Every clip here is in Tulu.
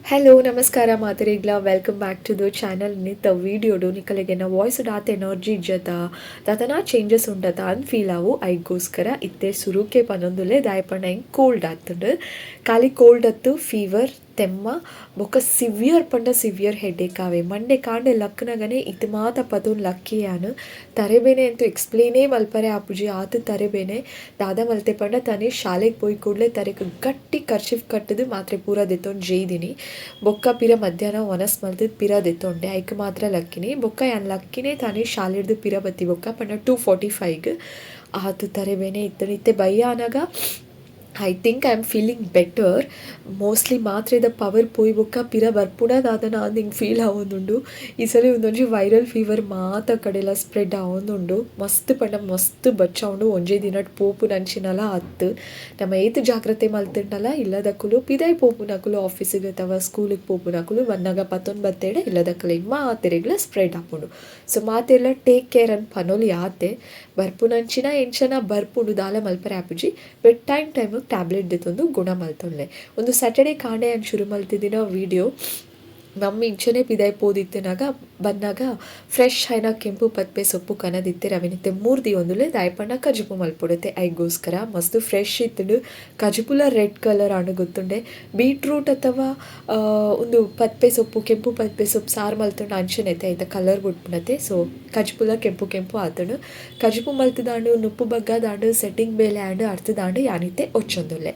ಹಲೋ ನಮಸ್ಕಾರ ಮಾತೆರೆಗ್ಲ, welcome back to the channel. ಇನಿತ ವೀಡಿಯೋಡು ನಿಕಲೆಗೆನ ವಾಯ್ಸ್ ಆತ ಎನರ್ಜಿ ಇಜ್ಜತ, ದಾದನ ಚೇಂಜಸ್ ಉಂಡತ ಅಂದ್ ಫೀಲ್ ಆವು. ಐಗೋಸ್ಕರ ಇತ್ತೆ ಸುರುಕೆ ಪನೊಂದುಲ್ಲೆ. ದಾಯೆ ಪಂಡ ಎಂಕ್ ಕೋಲ್ಡ್ ಆತುಂಡು. ಖಾಲಿ ಕೋಲ್ಡ್ ಅತ್ತು, ಫೀವರ್, ತೆಮ್ಮ ಬೊಕ್ಕ ಸಿವಿಯರ್ ಪಂಡ ಸಿವಿಯರ್ ಹೆಡ್ಏಕ್ ಆವೆ. ಮಂಡೆ ಕಾಂಡೆ ಲಕ್ಕನಗನೆ ಇತ್ ಮಾತ ಪತೊಂದು ಲಕ್ಕಿ ಯಾನ್. ತರೆಬೇನೆ ಅಂತೂ ಎಕ್ಸ್ಪ್ಲೇನೇ ಮಲ್ಪರೆ ಆಪುಜಿ, ಆತ್ ತರೆಬೇನೆ. ದಾದ ಮಲ್ತೆ ಪಂಡ, ತನಿಷ್ ಶಾಲೆಗ್ ಪೋಯಿ ಕೂಡ್ಲೆ ತರೆಕ್ ಗಟ್ಟಿ ಕರ್ಚಿಫ್ ಕಟ್ಟುದು ಮಾತ್ರೆ ಪೂರ ದೆತ್ತೊಂದು ಜೈದಿನಿ. ಬೊಕ್ಕ ಪಿರ ಮಧ್ಯಾಹ್ನ ವನಸ್ ಮಲ್ತುದು ಪಿರ ದೆತ್ತೊಂಡೆ, ಐಕ್ ಮಾತ್ರ ಲಕ್ಕಿನಿ. ಬೊಕ್ಕ ಯಾನ್ ಲಕ್ಕಿನೇ ತನಿಷ್ ಶಾಲೆಡ್ದು ಪಿರ ಬತ್ತಿ ಬೊಕ್ಕ, ಪಂಡ 2:45. ಆತ್ ತರೆಬೇನೆ ಇತ್ತುಂಡು. ಇತ್ತೆ ಬಯ್ಯ ಆನಗ I think I am feeling better. Mostly ಮಾತ್ರೆದ ಪವರ್ ಪೋಯಿ ಬೊಕ್ಕ ಪಿರ ಬರ್ಪುನ ದಾದನ ಅಂದ್ ಎಂಕ್ ಫೀಲ್ ಆವೊಂದುಂಡು. ಈ ಸಲ ಉಂದೊಂಜಿ ವೈರಲ್ ಫೀವರ್ ಮಾತ ಕಡೆಲ ಸ್ಪ್ರೆಡ್ ಆವೊಂದುಂಡು. ಮಸ್ತ್ ಪಂಡ ಮಸ್ತ್ ಬಚ್ಚಾವುಂಡು, ಒಂಜೇ ದಿನಟ್ ಪೋಪುನಂಚಿನಲ ಅತ್ತ್. ನಮ ಏತ್ ಜಾಗ್ರತೆ ಮಲ್ತುಂಡಲ ಇಲ್ಲದಕುಲು, ಪಿದಾಯಿ ಪೋಪುನಕುಲು, ಆಫೀಸಿಗ್ ಅಥವಾ ಸ್ಕೂಲಿಗೆ ಪೋಪುನಕುಲು ಬನ್ನಗ ಪತ್ತೊಂದು ಬತ್ತೇಡ ಇಲ್ಲದಕುಲೆಗ್ ಮಾತೆರೆಗ್ಲ ಸ್ಪ್ರೆಡ್ ಆಪುಂಡು. ಸೊ ಮಾತೆರ್ಲ ಟೇಕ್ ಕೇರ್ ಅಂದ್ ಪನೊಲಿ ಆತೆ. ಬರ್ಪುನಂಚಿನ ಎಂಚನ ಬರ್ಪುಂಡು, ದಾಲ ಮಲ್ಪರೆ ಆಪುಜಿ. ಬಟ್ ಟೈಮ್ ಟೈಮ್ ಟ್ಯಾಬ್ಲೆಟ್ ದೆತ್ತೊಂದು ಗುಣ ಮಲ್ತೊನ್ಲೆ. ಒಂದು ಸ್ಯಾಟರ್ಡೆ ಕಾಂಡೆ ಯಾನ್ ಶುರು ಮಲ್ತಿದಿನ ವೀಡಿಯೋ. ಮಮ್ಮಿ ಇಂಚನೆ ಪಿದಾಯಿ ಪೋದಿತ್ತಿನಾಗ ಬನ್ನಗ ಫ್ರೆಶ್ ಆಯಿನ ಕೆಂಪು ಪದ್ಪೆ ಸೊಪ್ಪು ಕನದಿತ್ತೆರ್. ಅವೆನಿತ್ತೆ ಮೂರ್ದಿ ಒಂದುಲೆ. ದಾಯೆ ಪಂಡ ಕಜಿಪು ಮಲ್ಪೊಡುತ್ತೆ, ಐಗೋಸ್ಕರ. ಮಸ್ತ್ ಫ್ರೆಶ್ ಇತ್ತುಂಡು. ಕಜಿಪುಲ ರೆಡ್ ಕಲರ್ ಆಂಡ್ ಗೊತ್ತುಂಡೆ. ಬೀಟ್ರೂಟ್ ಅಥವಾ ಉಂದು ಪದ್ಪೆ ಸೊಪ್ಪು, ಕೆಂಪು ಪದ್ಪೆ ಸೊಪ್ಪು ಸಾರು ಮಲ್ತುಂಡ ಅಂಚನೆ ಐತ ಕಲರ್ ಬುಡ್ಪುನತೆ. ಸೊ ಕಜಿಪುಲ ಕೆಂಪು ಕೆಂಪು ಆತುಂಡು. ಕಜಿಪು ಮಲ್ತುದಾಂಡು, ನುಪ್ಪು ಬಗ್ಗದಾಂಡು, ಸೆಟ್ಟಿಂಗ್ ಬೇಲೆ ಆಂಡ್, ಅರ್ತದಾಂಡು ಯಾನಿತ್ತೆ ಒಚ್ಚೊಂದುಲ್ಲೆ.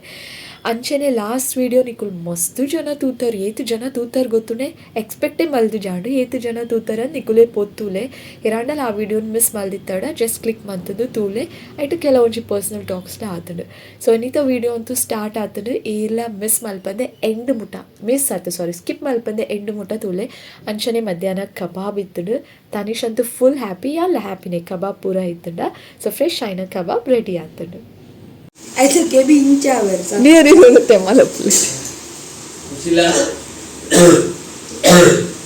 ಅಂಚನೆ ಲಾಸ್ಟ್ ವೀಡಿಯೋ ನಿಕುಲು ಮಸ್ತ್ ಜನ ತೂತರ್. ಏತ್ ಜನ ತೂತರ್ ಗೊತ್ತುಂಡೆ? ಎಕ್ಸ್ಪೆಕ್ಟೇ ಮಲ್ದುಜಾಂಡು ಏತ್ ಜನ ತೂತರ. ನಿಕುಲೇ ಪೊತ್ತುಲೆ. ಏರಾಂಡಲ ಆ ವೀಡಿಯೋನ್ ಮಿಸ್ ಮಲ್ದಿತ್ತಡ ಜಸ್ಟ್ ಕ್ಲಿಕ್ ಮಂತುದು ತೂಲೆ. ಐಟ್ ಕೆಲವೊಂಜಿ ಪರ್ಸನಲ್ ಟಾಕ್ಸ್ಲ ಆತುಂಡು. ಸೊ ಇನಿತ ವೀಡಿಯೋ ಅಂತೂ ಸ್ಟಾರ್ಟ್ ಆತುಂಡು. ಏರ್ಲ ಮಿಸ್ ಮಲ್ಪಂದೆ ಎಂಡ್ ಮುಟ, ಮಿಸ್ ಆತು, ಸಾರಿ, ಸ್ಕಿಪ್ ಮಲ್ಪಂದೆ ಎಂಡ್ ಮುಟ ತೂಲೆ. ಅಂಚನೆ ಮಧ್ಯಾಹ್ನ ಕಬಾಬ್ ಇತ್ತುಂಡು. ತನಿಷ್ ಅಂತೂ ಫುಲ್ ಹ್ಯಾಪಿ, ಯಾನ್ಲ ಹ್ಯಾಪಿನೇ ಕಬಾಬ್ ಪೂರ ಇತ್ತುಂಡ. ಸೊ ಫ್ರೆಶ್ ಆಯಿನ ಕಬಾಬ್ ರೆಡಿ ಆತುಂಡು. ಐತ ಕೆಬಿ ಇಂಚಾವೆರ್. ನೀರು ತೆಮ್ಮಲಪ್ಪು. ಕುಶಿಲ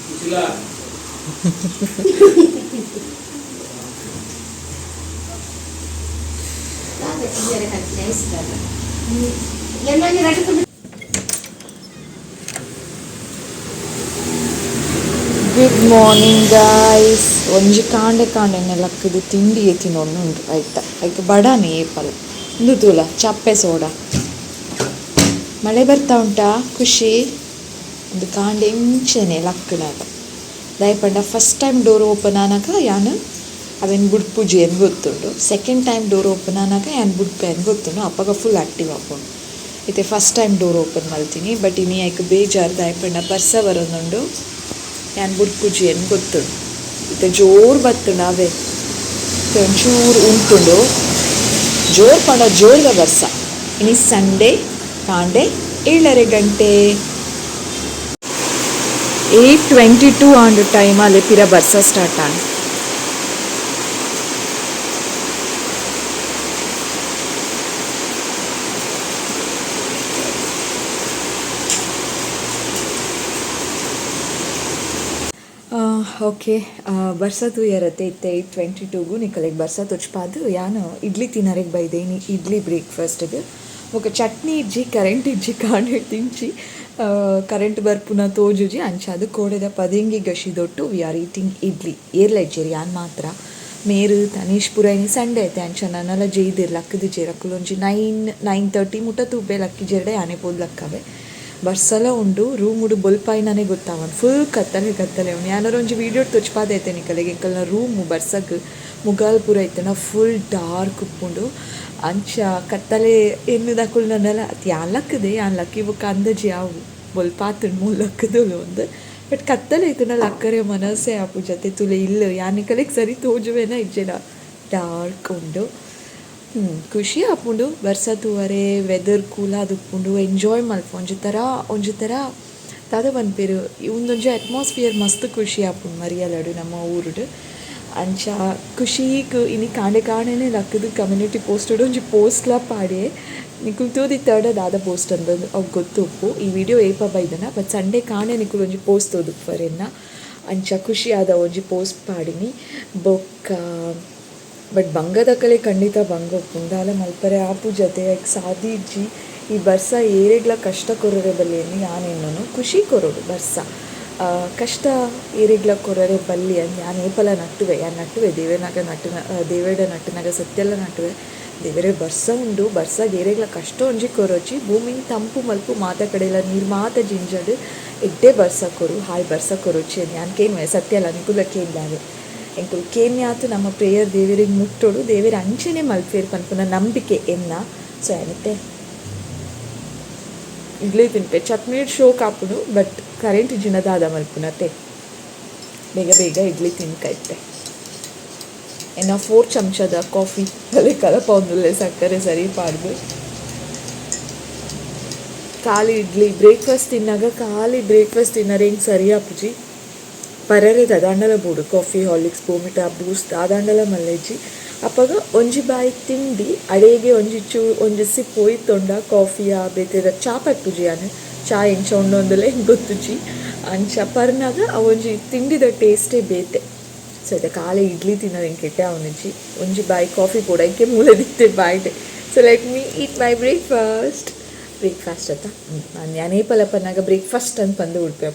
ಕುಶಿಲ. Good morning guys. ಒಂಜಿ ಕಾಂಡೆ ಕಾಂಡೆ ಲಕ್ಕದು ತಿಂಡಿ ತಿನ್ನೊಂದು ಆಯ್ತಾ. ಐಕ್ ಬಡಾನೆ ಏಪಲ್ ಇಂದು ತೂಲ, ಚಪ್ಪೆ ಸೋಡಾ. ಮಳೆ ಬರ್ತಾ ಉಂಟಾ, ಖುಷಿ. ಒಂದು ಕಾಂಡೆ ಇಂಚನೆ ಲಕ್ಕನಾಗ. ದಾಯೆ ಪಂಡ ಫಸ್ಟ್ ಟೈಮ್ ಡೋರ್ ಓಪನ್ ಆನಾಗ ಯಾನ್ ಅವೆನ್ ಬುಡ್ಪುಜಿ ಅಂದ್ ಗೊತ್ತುಂಡು. ಸೆಕೆಂಡ್ ಟೈಮ್ ಡೋರ್ ಓಪನ್ ಆನಾಗ ಯಾನ್ ಬುಡ್ಪೆ ಅಂದ್ ಗೊತ್ತುಂಡು. ಅಪಗ ಫುಲ್ ಆಕ್ಟಿವ್ ಆಪುಂಡು. ಇತ್ತೆ ಫಸ್ಟ್ ಟೈಮ್ ಡೋರ್ ಓಪನ್ ಮಲ್ತೀನಿ. ಬಟ್ ಇನಿ ಐಕ್ ಬೇಜಾರ್. ದಾಯೆ ಪಂಡ ಬರ್ಸ ಬರೊಂದುಂಡು, ಯಾನ್ ಬುಡ್ಪುಜಿ ಅಂದ್ ಗೊತ್ತುಂಡು. ಇತ್ತೆ ಜೋರು ಬತ್ತುಂಡು ಅವೇ. ಇತ್ತೆ ಒಂಚೂರು ಉಂತುಂಡು. ಜೋರು ಪಂಡ ಜೋರ್ದ ಬರ್ಸ. ಇನಿ ಸಂಡೇ, ಕಾಂಡೆ 7:30 ಗಂಟೆ, 8:22 ಆಂಡ್ ಟೈಮ್. ಅಲ್ಲಿ ಪಿರ ಬರ್ಸ ಸ್ಟಾರ್ಟ್ ಆಂಡ್. ಓಕೆ, ಬರ್ಸ ತೂಯರತ್ತೆ. ಇತ್ತೆ 8:22ಗೂ ನಿಕಲೆಗ್ ಬರ್ಸ ತೊಚ್ಪಾದು ಯಾನ್ ಇಡ್ಲಿ ತಿನ್ನರೆಗ್ ಬೈದೆ. ಇನಿ ಇಡ್ಲಿ ಬ್ರೇಕ್ಫಾಸ್ಟ್ಗೆ. ಬೊಕ ಚಟ್ನಿ ಇಜ್ಜಿ, ಕರೆಂಟ್ ಇಜ್ಜಿ. ಕಾಂಡೆ ತಿಂಚಿ ಕರೆಂಟ್ ಬರ್ಪುನ ತೋಜುಜಿ. ಅಂಚಾದ್ ಕೋಡೆದ ಪದೆಂಗಿ ಗಶಿದೊಟ್ಟು we are eating idli. ಏರ್ಲ ಇಜ್ಜೆರ್, ಯಾನ್ ಮಾತ್ರ. ಮೇರು ತನೀಶ್ ಪೂರ. ಇನಿ ಸಂಡೆ ಐತೆ, ಅಂಚ ನನಲ ಜೈದಿರ್, ಲಕ್ಕದಿಜೆರ್. ಅಕುಲು ಒಂಜಿ 9, 9:30 ಮುಟ ತೂಪೆ. ಲಕ್ಕಿಜೆರ್ಡ ಯಾನೆ ಪೋದು ಲಕ್ಕವೆ. ಬರ್ಸಲ ಉಂಡು. ರೂಮುಡು ಬೊಲ್ಪಾಯಿನನೇ ಗೊತ್ತಾವನ್, ಫುಲ್ ಕತ್ತಲೆ ಕತ್ತಲೆ ಉಂಡು. ಯಾನರ ಒಂಜಿ ವೀಡಿಯೋ ತೊಚ್ಪಾದೈತೆ ನಿಕಲೆಗ್. ಎಂಕಲ್ನ ರೂಮು ಬರ್ಸಗ್ ಮುಗಾಲ್ ಪೂರ ಇತ್ತುಂಡ ಫುಲ್ ಡಾರ್ಕ್ ಉಪ್ಪುಂಡು. ಅಂಚ ಕತ್ತಲೆ ಎನ್ನುದಕುಲು ನನಲ ಯಾನ್ ಲಕ್ಕುದೆ. ಯಾನ್ ಲಕ್ಕಿ ಬೊಕ್ಕ ಅಂದಾಜಿ ಆವು ಬೊಲ್ಪಾತುಂಡು, ಮೂಲು ಲಕ್ಕುದುಲು ಅಂದ್. ಬಟ್ ಕತ್ತಲೆ ಇತ್ತುಂಡ ಲಕ್ಕರೆ ಮನಸ್ಸೇ ಆಪುಜತೆ. ತೂಲೆ ಇಲ್ಲ್, ಯಾನ್ ನಿಕಲೆಗ್ ಸರಿ ತೋಜುವೆನ ಇಜ್ಜೆನ, ಡಾರ್ಕ್ ಉಂಡು. ಖುಷಿ ಆಪುಂಡು ಬರ್ಸ ತೂವರೆ. ವೆದರ್ ಕೂಲ್ ಆದುಪ್ಪುಂಡು. ಎಂಜಾಯ್ ಮಲ್ಪು ಒಂಜಿ ಥರ, ಒಂಜಿ ಥರ ದಾದ ಪನ್ಪೆರ್, ಉಂದೊಂಜಿ ಅಟ್ಮಾಸ್ಫಿಯರ್ ಮಸ್ತ್ ಖುಷಿ ಆಪುಂಡು ಮರಿಯಲಡು ನಮ್ಮ ಊರುಡು. ಅಂಚ ಖುಷೀಕ್ ಇನಿ ಕಾಂಡೆ ಕಾಂಡೆನೆ ಲಕ್ಕುದು ಕಮ್ಯುನಿಟಿ ಪೋಸ್ಟೆಡ್ ಒಂಜಿ ಪೋಸ್ಟ್ಲ ಪಾಡ್ಯೆ. ನಿಕುಲು ತೂದಿತ್ತಡ ದಾದ ಪೋಸ್ಟ್ ಅಂದ್ ಅವು ಗೊತ್ತುಪ್ಪು. ಈ ವಿಡಿಯೋ ಏಪ ಬೈದನ, ಬಟ್ ಸಂಡೇ ಕಾಂಡೆ ನಿಕುಲು ಒಂಜಿ ಪೋಸ್ಟ್ ತೂದುಪ್ಪರ್ ಎನ್ನ. ಅಂಚ ಖುಷಿಯಾದ ಒಂಜಿ ಪೋಸ್ಟ್ ಪಾಡಿನಿ. ಬೊಕ್ಕ ಬಟ್ ಬಂಗದಕಲೆ ಖಂಡಿತ ಬಂಗ ಉಪ್ಪುಂಡು, ದಾಲ ಮಲ್ಪರೆ ಆಪುಜತೆ, ಐಕ್ ಸಾದಿ ಇಜ್ಜಿ. ಈ ಬರ್ಸ ಏರೆಗ್ಲ ಕಷ್ಟ ಕೊರರೆ ಬಲ್ಲಿಯನ್ನು ಯಾನೆನ್ನನು ಖುಷಿ ಕೊರಡು ಬರ್ಸ. ಕಷ್ಟ ಏರೆಗ್ಲ ಕೊರರೆ ಬಲ್ಲಿ ಅಂದ್ ಯಾನ್ ಏಪಲ ನಟ್ಟುವೆ, ಯಾನ್ ನಟ್ಟುವೆ ದೇವೆನಾಗ ನಟ್ಟುನ ದೇವೆಡ ನಟ್ಟುನಾಗ ಸತ್ಯಲ ನಟ್ಟುವೆ. ದೇವರೇ ಬರ್ಸ ಉಂಡು, ಬರ್ಸಾಗ ಏರೆಗ್ಲ ಕಷ್ಟ ಒಂಜಿ ಕೊರೊಚಿ, ಭೂಮಿನ್ ತಂಪು ಮಲ್ಪು ಮಾತ ಕಡೆಲ ನೀರು ಮಾತ ಜಿಂಜಡ್ ಎಡ್ಡೆ ಬರ್ಸ ಕೊರು, ಹಾಳ್ ಬರ್ಸ ಕೊರೊಚಿ ಅಂದ್ ಯಾನ್ ಕೇನ್ವೆ ಸತ್ಯಲ ನಿಕುಲ ಕೇನ್ದಾವೆ. ಎಂಕುಲು ಕೇನ್ಯಾತ್ ನಮ್ಮ ಪ್ರೇಯರ್ ದೇವೆರೆಗ್ ಮುಟ್ಟೊಡು, ದೇವೆರ್ ಅಂಚನೆ ಮಲ್ಪೇರ್ ಪನ್ಪುನ ನಂಬಿಕೆ ಎನ್ನ. ಸೊ ಯಾನಿತ್ತೆ ಇಡ್ಲಿ ತಿನ್ಪೆ, ಚಟ್ನಿ ಶೋಕ್ ಆಪುಂಡು ಬಟ್ ಕರೆಂಟ್ ಇಜ್ಜಿಂಡ ದಾದ ಮಲ್ಪುನತೆ. ಬೇಗ ಬೇಗ ಇಡ್ಲಿ ತಿನ್ಕೈತೆ. ಎನ್ನ 4 ಚಮಚದ ಕಾಫಿ ಅಲ್ಲೇ ಕಲಪೊಂದುಲ್ಲೆ ಸಕ್ಕರೆ ಸರಿ ಪಾಡ್ದು. ಖಾಲಿ ಇಡ್ಲಿ ಬ್ರೇಕ್ಫಾಸ್ಟ್ ತಿನ್ನಾಗ ಖಾಲಿ ಬ್ರೇಕ್ಫಾಸ್ಟ್ ತಿನ್ನರೆ ಹಿಂಗೆ ಸರಿ ಆಪುಜಿ. ಪರರೆ ದಾದಾಂಡಲ ಬೋಡು ಕಾಫಿ ಹಾರ್ಲಿಕ್ಸ್ ಬೋಮಿಟಾ ಬೂಸ್ಟ್ ದಾದಾಂಡಲ ಮಲ್ಲೆಜ್ಜಿ. ಅಪಗ ಒಂಜಿ ಬಾಯಿ ತಿಂಡಿ ಅಡೇಗೆ ಒಂಜಿ ಚೂ ಒಂಜಿ ಸಿಪ್ ಪೋಯಿತ್ತೊಂಡ ಕಾಫಿಯ ಬೇತೆ ಚಾ ಪರ್ಪುಜಿ ಯಾನ್, ಚಾ ಎಂಚ ಉಂಡೊಂದುಲ್ಲೆ ಗೊತ್ತುಜಿ. ಅಂಚ ಪರ್ನಾಗ ಅವೊಂಜಿ ತಿಂಡಿದ ಟೇಸ್ಟೇ ಬೇತೆ. ಸೊ ಇತ್ತೆ ಕಾಲೆ ಇಡ್ಲಿ ತಿನ್ನೋದು ಎಂಕ್ ಎಡ್ಡೆ ಆವೊಂದಿಜ್ಜಿ. ಒಂಜಿ ಬಾಯಿ ಕಾಫಿ ಬೋಡು ಐಕೆ ಮೂಲೆ ದಿತ್ತೆ ಬಾಯ್ಡೆ. So let me eat my breakfast. Breakfast ಅತ್ತ ನಾನು ಏಪಲ ಪನ್ನಾಗ ಬ್ರೇಕ್ಫಾಸ್ಟ್ ಅಂತ ಬಂದು ಉಡ್ಪೆ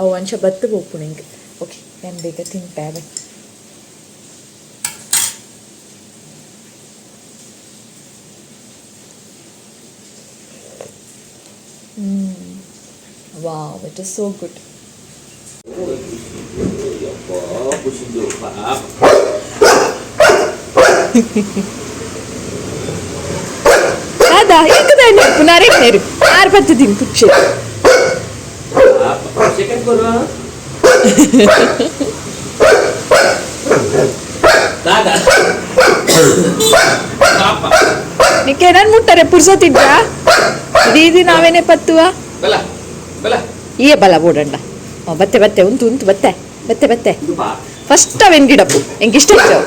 ಅವು ಅಂಚ ಬತ್ತು ಪೋಪುಂಡು ಎಂಕ್. ಓಕೆ ನಾನು ಬೇಗ ತಿನ್ಪೆ ಅವೆ. Wow, it is so good. ದಾದಾ ಎಂಕದ ಪುನಾರೆ ನೇರು ಆರು ಪತ್ತು ದಿನ ಪುಚ್ಚೆ ಸೆಕೆಂಡ್ ಕೊರು ದಾದಾ ಪಾಪ ನಿಕ್ಕೆ ನನ್ ಮುಟ್ಟರೆ ಪುರ್ಸೊತ್ತಿದ್ದ ದೀದಿ ನಾವೇನೆ ಪತ್ತುವ ಬಲ ಬಲ ಈ ಬಲ ಬೋಡಂಡ ಬತ್ತೆ ಬತ್ತೆ ಉಂತು ಉಂತು ಬತ್ತೆ ಬತ್ತೆ ಬತ್ತೆ. ಇದು ಪಾಪ ಫಸ್ಟ್ ಅವೇನ್ ಗಿಡಪ್ಪು ಎಂಕ್ ಇಷ್ಟ ಇಜ್ಜಿ ಅವು.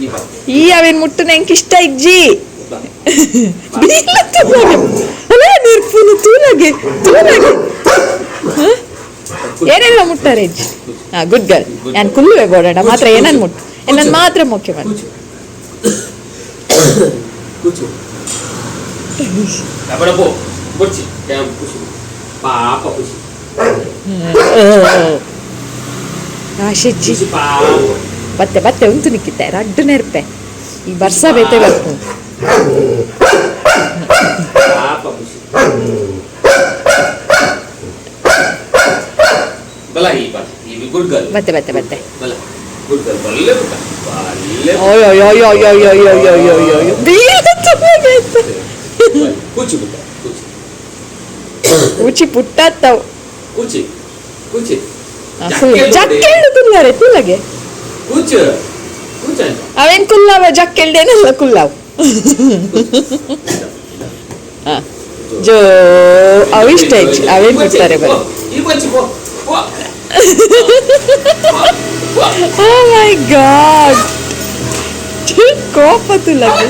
ಈ ಪಾಪ ಈ ಅವೇನ್ ಮುಟ್ಟುನ ಎಂಕ್ ಇಷ್ಟ ಇಜ್ಜಿ. ಬಾ. ಬೀಲ ತೂಲಗೆ ಅಲೇ ನಿರ್ಪುನು ತೂಲಗೆ ತೂಲಗೆ ಏನೆಲ್ಲ ಮುಟ್ಟಾರೆ ಇಜ್ಜಿ. ಹಾ ಗುಡ್ ಗರ್ಲ್ ನಾನು ಕುಲ್ಲುವೆ ಬೋಡಂಡ ಮಾತ್ರ ಏನನ್ ಮುಟ್ಟು ಏನನ್ ಮಾತ್ರ ಮುಖ್ಯ ಮಾಡಿ. ಕೂಚು ಕೂಚು ಅಪ್ಪಡ ಪೋ ಬೊಚ್ಚಿ ಟ್ಯಾಮ್ ಖುಷಿ ಪಾಪ ಖುಷಿ ಆಶೆಜ್ಜಿ ಖುಷಿ ಪಾಪ ಬತ್ತೆ ಬತ್ತೆ ಉಂತು ನಿಕ್ಕಿತ್ತೆ ರಡ್ಡು ನೆರ್ಪೆ ಈ ಬರ್ಸ ಬೇತೆ ಬರ್ಪು ಪಾಪ ಖುಷಿ ಬಲ ಈ ಬಲ ಈ ಗುಡ್ ಗರ್ಲ್ ಬತ್ತೆ ಬತ್ತೆ ಬತ್ತೆ ಬಲ ಗುಡ್ ಗರ್ಲ್ ಬಲ್ಲೆ ಪುಟ್ಟ ಬಲ್ಲೆ ಓಯ್ ಓಯ್ ಓಯ್ ಓಯ್ ಓಯ್ ಓಯ್ ಓಯ್ ಓಯ್ ಓಯ್ ಓಯ್ ಬೀಗ ತೂಲಗೆ ಕೂಚಿ ಪುಟ್ಟ ಕೂಚಿ ಉಚಿ ಪುಟ್ಟಾತ್ತವು ಕೂಚಿ ಕೂಚಿ ಜಕ್ಕೆಲ್ಡು ಕುಲ್ಲಾರೆ ತೂಲಗೆ ಕೂಚು ಕೂಚು ಅಂತ ಅವೇನ್ ಕುಲ್ಲಾವ ಜಕ್ಕೆಲ್ಡೇನಲ್ಲ ಕುಲ್ಲಾವ್ ಹಾ ಜೋ ಅವು ಇಷ್ಟ ಹೆಚ್ಚು ಅವೇನ್ ಬಿಡ್ತಾರೆ ಬರೀ. ಈ ಬಚ್ಚಿ ಪೋ ಪೋ ಓ ಮೈ ಗಾಡ್ ಕೋಪ ತುಲಗೆ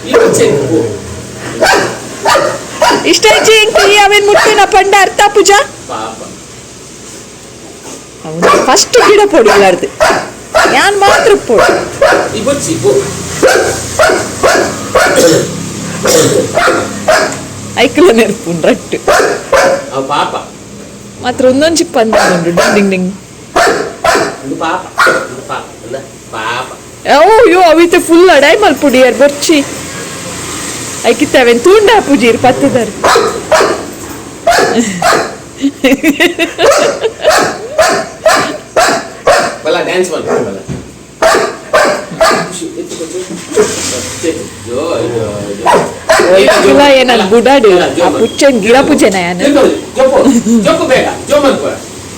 ಈ ಬಚ್ಚಿ ಪೋ ಇಷ್ಟ ಹೆಚ್ಚು ಎಂಕ್ ಈ ಅವೇನ್ ಮುಟ್ಟುನ ಪಂಡ ಅರ್ಥ ಪೂಜಾ ಪಾಪ ಅವನು ಫಸ್ಟ್ ಗಿಡ ಪೊಡಿ ಇಲ್ಲಾರ್ದು ಯಾನ್ ಮಾತ್ರ ಪೊಡಿ ಈ ಬಚ್ಚಿ ಪೋ ಐಕ್ಲ ನೆರ್ಪುಂಡು ರಟ್ಟು ಅವ ಪಾಪ ಮಾತ್ರ ಒಂದೊಂದು ಚಿಪ್ಪ ಅಂತ ಉಂಟು ಡಿಂಗ್ ಡಿಂಗ್ ಡಿಂಗ್ ಇದು ಪಾಪ ಇದು ಪಾಪ ಅಲ್ಲ ಪಾಪ ಓ ಯೋ ಅವಿತೆ ಫುಲ್ ಅಡಾಯ್ ಮಲ್ಪುಡಿ ಯಾರ್ ಬೊರ್ಚಿ ಐಕಿತ್ತೆ ಅವೇನ್ ತೂಂಡ ಪೂಜೀರ್ ಪತ್ತದಾರ್ ಬಲ ಡ್ಯಾನ್ಸ್ ಮಾಡ್ತಾರೆ ಬಲ ಖುಷಿ ಎತ್ತು ಖುಷಿ ಜೋ ಜೋ ಜೋ ಏನಾದ್ ಬುಡಾಡು ಆ ಪುಚ್ಚನ್ ಗಿಡ ಪೂಜೆನ ಯಾನ್ ಜೋಪು ಜೋಪು ಬೇಗ ಜೋ ಮನ್ಪುರ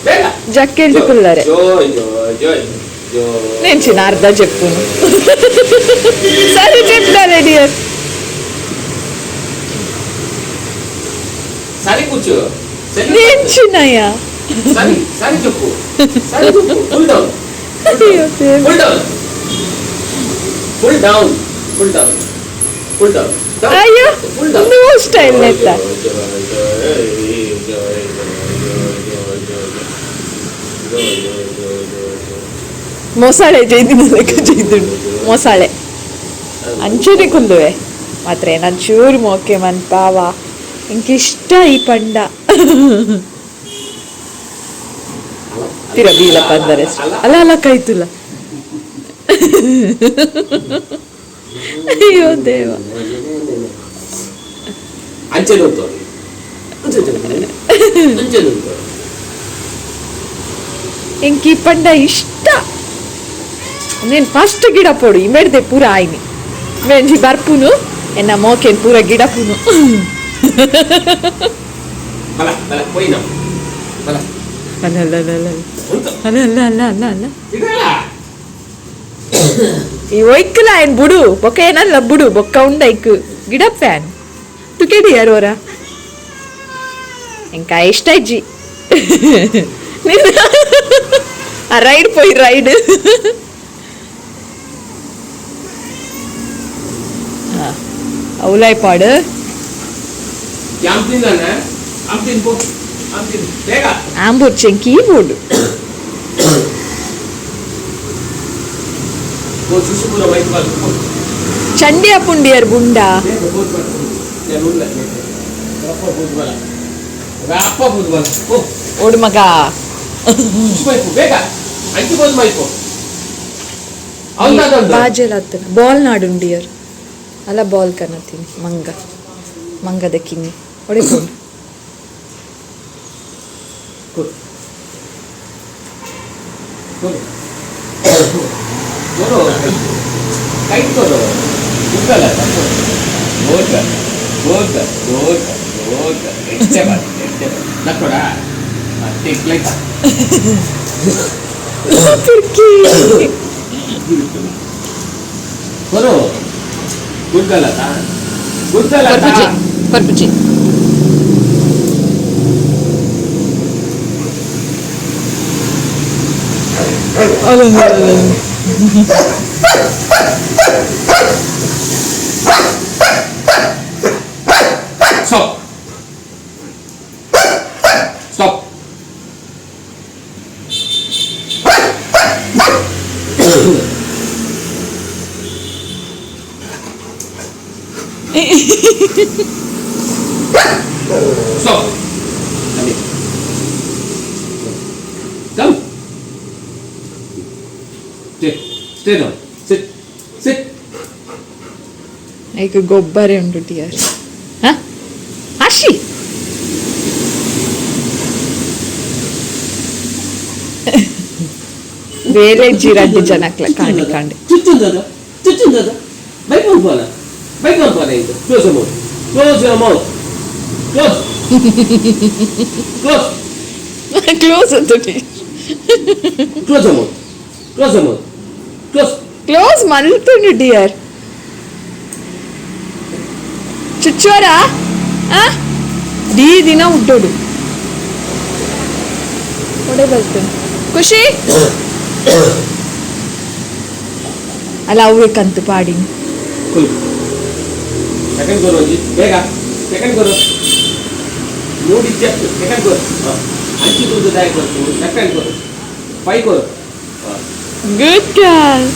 ಬೇಗ ಜಕ್ಕೆಲ್ದು ಕುಲ್ಲಾರೆ ಜೋ ಜೋ ಜೋ ಜೋ ನೆಂಚಿನ ಅರ್ಧ ಚೆಪ್ಪುನು ಸರಿ ಚೆಪ್ತಾರೆ ಡಿಯರ್ ಸರಿ ಕೂಚು ಸರಿ ನೆಂಚಿನಯ್ಯ ಸರಿ ಸರಿ ಜೋಪು ಸರಿ ಜೋಪು ಫುಲ್ ಡೌನ್ ಅಯ್ಯೋ ದೇವ್ರೆ. Full down full down full down full down ಅಯ್ಯೋ ಫುಲ್ ಡೌನ್ ನೋ ಸ್ಟೈಲ್ ನೆತ್ತ ಮೊಸಳೆ ಜೈದಿನ ಲೆಕ್ಕ ಜೈದುಂಡು ಮೊಸಳೆ ಅಂಚನೆ ಕುಲ್ಲುವೆ. ಮಾತ್ರ ನಾನು ಚೂರು ಮೋಕೆ ಮನ್ಪಾವ ಇಂಕಿಷ್ಟ ಈ ಪಂಡ ತಿರ ಬೀಲಪ್ಪ ಅಂದರೆ ಅಲ್ಲ ಅಲ್ಲ ಕೈತುಲ್ಲ. ಅಯ್ಯೋ ದೇವ. ಅಂಚೆಲು ಉಂಟು, ಅಂಚೆಲು ಉಂಟು. ಇಂಕ್ ಈ ಪಂಡ ಇಷ್ಟ. నేను ಫಸ್ಟ್ ಗಿಡ ಪೋಡು ಇಮೆಡ್ದೆ ಪೂರ ಆಯ್ನಿ ಮೆಂಜಿ ಬರ್ಪುನು ಎನ್ನ ಮೋಕೆನ್ ಪೂರ ಗಿಡಪುನು. ಬಲ ಬಲ ಪೋಯಿನ ಬಲ. ಅಲ್ಲ ಅಲ್ಲ ಅಲ್ಲ ಅಲ್ಲ. ಉಂಟು. ಅಲ್ಲ ಅಲ್ಲ ಅಲ್ಲ ಅಲ್ಲ ಅಲ್ಲ. ಇಡಲ್ಲ. ಈ ಒಯ್ಕಲ ಏನ್ ಬುಡು ಬೊಕ್ಕ ಏನಲ್ಲ ಬುಡು ಬೊಕ್ಕ ಉಂಡೈಕ್ ಗಿಡ ಫ್ಯಾನ್ ತುಕೆಡಿ ಯಾರೋರ ఇంకా ಇಷ್ಟ ಇಜ್ಜಿ ಆ ರೈಡ್ ಪೋಯಿ ರೈಡ್. ಅವಲಾಯ್ ಪಾಡು. ಆಮ್ತಿಂದಾನೆ ಆಮ್ತಿನ್ ಪೋ ಆಮ್ತಿನ್ ಬೇಗ. ಆಂಬೂರ್ ಚೆಂಕಿ ಬೋರ್ಡು. ಪೋ ಸುಸುಪುರ ವೈಟ್ ಬಾಲ್ ಪೋ. ಚಂಡಿಯ ಪುಂಡಿಯರ್ ಬುಂಡ. ಬೇಗ ಬೋದ್ ಬಲ ನಾನು ಉಲ್ಲ ರಪ್ಪ ಬೋದ್ ಬಲ ರಪ್ಪ ಬೋದ್ ಬಲ ಪೋ. ಓಡು ಮಗ. ಸುಸು ಮೈಪು ಬೇಗ ಅಂಚು ಬೋದ್ ಮೈಪು ಅವನ. ಬಾಜೆಲ್ ಹತ್ತನ ಬಾಲ್ ನಾಡುಂಡಿಯರ್ ಅಲ್ಲ ಬಾಲ್ ಕನತೀನಿ ಮಂಗ ಮಂಗದ ಕಿನ್ನಿ ಒಡೆ ಬೋಡು. ಕೊಡು ಟೈಟ್ ಕೊಡು ಉಗ್ಗಲ್ಲ ಗೋಟ ಗೋಟ ಗೋಟ ಗೋಟ ಎಷ್ಟೇ ಬಾರಿ ಎಷ್ಟೇ ನಕ್ಕೊಡ ಟೇಕ್ ಲೈಕ್. ತುರ್ಕಿ. ಕೊರು ಗುಡ್ಗಲ್ಲ ಗುಡ್ಗಲ್ಲ. ಪರ್ಪುಜಿ ಪರ್ಪುಜಿ. Stop stop stop. Come. Stay. Stay down. Sit. Sit. ಈಗ ಗೊಬ್ಬರ ಉಂಟು ಟಿಯರ್ ಹಾ ಆಶಿ ಬೇರೆ ಜಿರಡ್ಡು ಜನಕ್ಲ ಕಾಂಡಿ ಕಾಂಡಿ. ಚುಚ್ಚುಂದದ ಚುಚ್ಚುಂದದ ಬೈಕ್ ಅನ್ಕೋಲ ಬೈಕ್ ಅನ್ಕೋಲ ಇದು. Close your mouth, close your mouth, close close. Close ಅಂತ. Close your mouth, close your mouth, close. Close ಮಲ್ತುಂಡು dear ಚುಚ್ಚೋರ ದೀ ದಿನ ಉಡ್ಡೋಡು ಒಡೆ ಬರ್ತೇನೆ ಖುಷಿ ಅಲ್ಲ ಅವೇ ಕಂತು ಪಾಡಿ. ಕುಲ್ ಸೆಕೆಂಡ್ ಗೋರು ಒಂಜಿ ಬೇಗ ಸೆಕೆಂಡ್ ಗೋರು ನೋಡಿ ಜಸ್ಟ್ ಸೆಕೆಂಡ್ ಗೋರು ಅಂಚಿ ತೂದು ದಾಯ ಕೊರ್ತು ಸೆಕೆಂಡ್ ಗೋರು ಫೈ ಗೋರು. Good girl.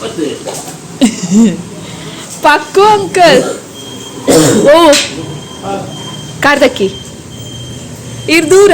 ಒತ್ತು. ಪಕ್ಕು ಅಂಕಲ್ ಓ ಕಾರ್ದಕ್ಕಿ ಇರ್ ದೂರ.